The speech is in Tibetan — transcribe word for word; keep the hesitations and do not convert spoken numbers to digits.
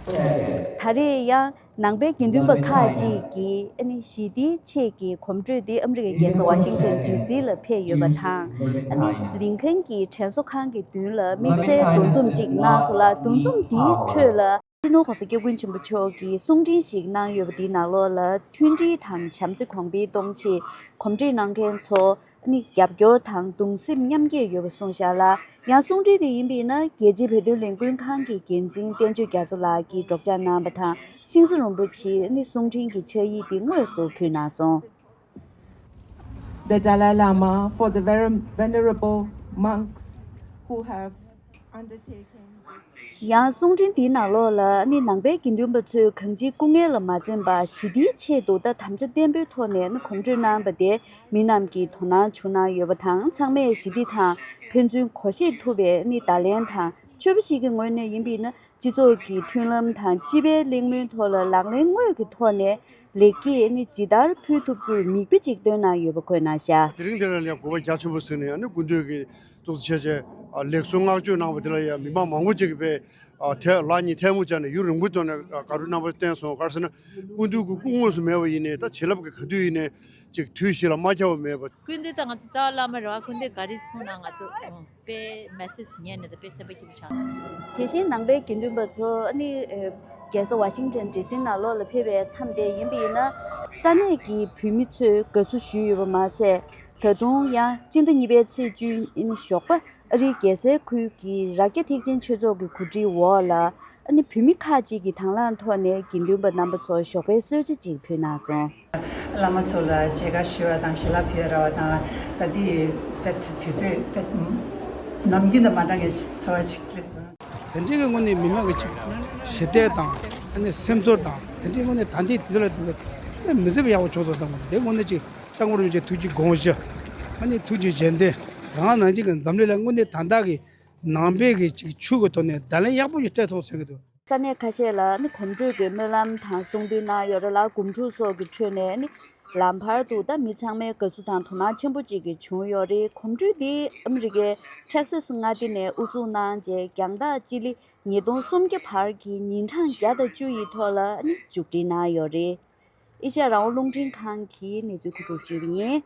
ད་རེས་ཡང་ནང་པའི་དགེ་འདུན་པ་ཁག་ཅིག་གིས་ཨ་ནི་ཞི་བདེའི་ཆེད་ཀྱི་གོམ་བགྲོད་དེ་ཨ་མི་རི་ཀའི་རྒྱལ་ས་ཝ་ཤིང་ཊོན་ཌི་སི་ལ་ཕེབས་ཡོད་པ་དང་། ཨ་ནི་ལིང་ཁན་གྱི་དྲན་གསོ་ཁང་གི་མདུན་ལ་དམིགས་བསལ་འདུ་འཛོམས་ཅིག་གནང་སོང་ལ། འདུ་འཛོམས་འདིའི་ཁྲོད་ལ་སྤྱི་ནོར་༸གོང་ས་༸སྐྱབས་མགོན་ཆེན་པོ་མཆོག་གིས་གསུང་འཕྲིན་ཞིག་གནང་ཡོད་པ་འདིའི་ནང་ལོགས་ལ། མཐུན་སྒྲིལ་དང་བྱམས་བརྩེ་གོང་འཕེལ་གཏོང་ཆེད་གོམ་བགྲོད་གནང་མཁན་ཚོ་ནི་རྒྱབ་སྐྱོར་དང་གདུང་སེམས་མཉམ་སྐྱེད་ཡོད་པ་གསུངས་བཞག་ལ། ཡང་གསུང་འཕྲིན་དེ་ཡིན་པ་ཡིན་ན། རྒྱལ་སྤྱིའི་བོད་དོན་ལས་འགུལ་ཁང་གི་འགན་འཛིན་བསྟན་ཆོས་རྒྱ་མཚོ་ལགས་ཀྱིས་སྒྲོག་སྦྱང་གནང་བ་དང་། ཤིང་བཟའ་རིན་པོ་ཆེས་ནི་གསུང་འཕྲིན་གྱི་ཕྱག་ཡིག་དེ་དངོས་སུ་ཕུལ་གནང་སོང་། The Dalai Lama, for the very venerable monks who have undertaken this. ཡང་གསུང་འཕྲིན་འདིའི་ནང་ལོགས་ལ་ནི་ནང་པའི་དགེ་འདུན་པ་ཚོས་གང་ཅིའི་སྐུ་ངལ་ལ་མ་འཛེམས་པར་ཞི་བདེའི་ཆེད་དུ་ད་དམ་བཅའ་བརྟན་པོའི་ཐོག་ནས་ནི་གོམ་བགྲོད་གནང་བ་དེ་མི་རྣམས་ཀྱིས་དོ་སྣང་བྱུང་གནང་ཡོད་པ་དང་། ཚང་མས་ཞི་བདེ་དང་ཕན་ཚུན་གོ་ཤེས་ཐུབ་པའི་ནི་བརྡ་ལན་དང་། ཆོས་པ་ཞིག་གི་ངོས་ནས་ཡིན་པ་ཡིན་ན། སྤྱི་ཚོགས་ཀྱི་མཐུན་ལམ་དང་སྤྱི་པའི་གླེང་མོལ་ཐོག་ལ་ལག་ལེན་དངོས་ཀྱི་ཐོག་ནས་ལེགས་སྐྱེས་ནི་ཇི་ལྟར་ཕུལ་ཐུབ་རྒྱུར་མིག་དཔེ་ཅིག་སྟོན་གནང་ཡོད་པ་འཁོད་གནང་བཞག་དེ་རིང་འདི་ལ་ཡང་དགོས་པ་རྒྱ་ཆེན་པོ་ཟིན་ནས། ཨ་ནི་སྐུ་མདུན་གྱིས་ཏོག་ཙམ་བྱས་བྱས་ལེགས་གསོལ་བསྔགས་བརྗོད་གནང་བ་འདི་ལ་ཡང་མི་མང་མང་པོ་ཅིག་གིས་དཔེ་ཐད་ལག་གཉིས་ཐལ་མོ་སྦྱར་ནས་ཡུན་རིང་པོའི་ཐོག་ནས་དགའ་སྤྲོའི་རྣམ་པ་བསྟན་སོང་། ག་རེ་ཟེར་ན། སྐུ་མདུན་གྱི་སྐུ་དངོས་སུ་མེད་པ་ཡིན་ནའི་ད་བྱིན་རླབས་ཀྱི་ག་དུས་ཡིན་ནའི་ཅིག་དུས་བཞི་ལ་མ་ཁྱབ་པ་མེད་པ། སྐུ་མདུན་དང་ང་ཚོ་རྩ་བ་བླ་མ་རེད་བ། སྐུ་མདུན་ག་རེ་གསུངས་ན་ང་ཚོ་ཨོ་དཔེ་མེ་སེ་ཇི་ཉན་ནས་ད་དཔེ་སེམས་པ་སྐྱིད་པོ་ཆགས། དེ་བཞིན་ནང་པའི་དགེ་འདུན་པ་ཚོ་ཨ་ནི་རྒྱལ་ས་ཝ་ཤིང་ཊོན་ཌི་སི་ནང་ལོགས་ལ་ཕེབས་པའི་མཚམས་དེ་ཡིན་པ་ཡིན་ན། ས་གནས་ཀྱི་བོད་མི་ཚོས་དགའ་བསུ་ཞུས་ཡོད་པ་མ་ཟད། ད་དུང་ཡང་སྤྱི་ཟླ་གཉིས་པའི་ཚེས་བཅུ་ཉིན་ཞོགས་པ་ཨ་རིའི་རྒྱལ་སའི་ཁུལ་གྱི་རྭ་རྒྱ་ཐེག་ཆེན་ཆོས་ཚོགས་ཀྱི་གོ་སྒྲིག་འོག་ལ། ཨ་ནི་བོད་མི་ཁག་ཅིག་གིས་དང་བླངས་ཐོག་ནས་དགེ་འདུན་པ་རྣམ་པ་ཚོར་ཞོགས་པའི་གསོལ་ཇ་ཅིག་ཕུལ་གནང་སོང་། བླ་མ་ཚོ་ལ་མཇལ་ཁ་ཞུ་བ་དང་ཞལ་ལག་ཕུལ་ཡ་ར་བ་དང་། ད་འདི་དཔེ་དུས་ཚོད་དཔེ་ནམ་རྒྱུན་དང་མ་འདྲ་བའི་ཚོར་བ་ཅིག་སླེབས་སོང་། དེ་འདྲའི་གི་དངོས་གནས་མི་མང་གི་ཅིག་ཞི་བདེ་དང་ཨ་ནི་སེམས་ཚོར་དང་དེ་འདྲའི་དངོས་གནས་ད་ལྟའི་དུས་ཚོད་ལ་དེ་འདྲ་མི་བཟོད་པ་ཡག་པོ་བྱུང་སོང་བསམ་གི་འདུག་དེ་དངོས་གནས་ཅིག་སྐྱབས་མགོན་རིན་པོ་ཆེ་ཐུགས་རྗེ་དགོངས་བཞེས། ཨ་ནི་ཐུགས་རྗེ་བཞེས་དོན་དེ་ང་ནང་བཞིན་གྱི་འཛམ་གླིང་ལ་དངོས་གནས་ད་ལྟ་གི་ནང་པའི་གི་ཅིག་ཆོས་ཀྱི་ཐོག་ནས་བརྡ་ལན་ཡག་པོ་ཞིག་སྤྲད་ཐུབ་ཟེར་གི་འདུག་ས་གནས་ཁ་ཤས་ལ་ནི་གོམ་བགྲོད་ཀྱི་སྨོན་ལམ་དང་གསུང་འདོན་གནང་ཡོད་རེད་ལ། སྒོམ་སྒྲུབ་སོགས་ཀྱི་ཁྲོད་ནས་ནི་ལམ་བར་དུ་ད་མི་ཚང་མའི་དགའ་བསུ་དང་དོ་སྣང་ཆེན་པོ་ཅིག་གི་བྱུང་ཡོད་རེད། གོམ་བགྲོད་འདི་ཨ་མི་རི་ཀའི་ཊེག་སཱས་མངའ་སྡེ་ནས་དབུ་འཛུགས་གནང་རྗེས། རྒྱང་ཐག་སྤྱི་ལེ་ཉིས་སྟོང་སུམ་བརྒྱ་བར་གྱི་ཉིན་གྲངས་བརྒྱ་དང་བཅུ་ཡི་ཐོག་ལ་ནི་མཇུག་སྒྲིལ་གནང་ཡོད་རེད། ཨེ་ཤ་ཡ་རང་དབང་རླུང་འཕྲིན་ཁང་གི་གནས་ཚུལ་གོ་སྒྲིག་ཞུས་པ་ཡིན།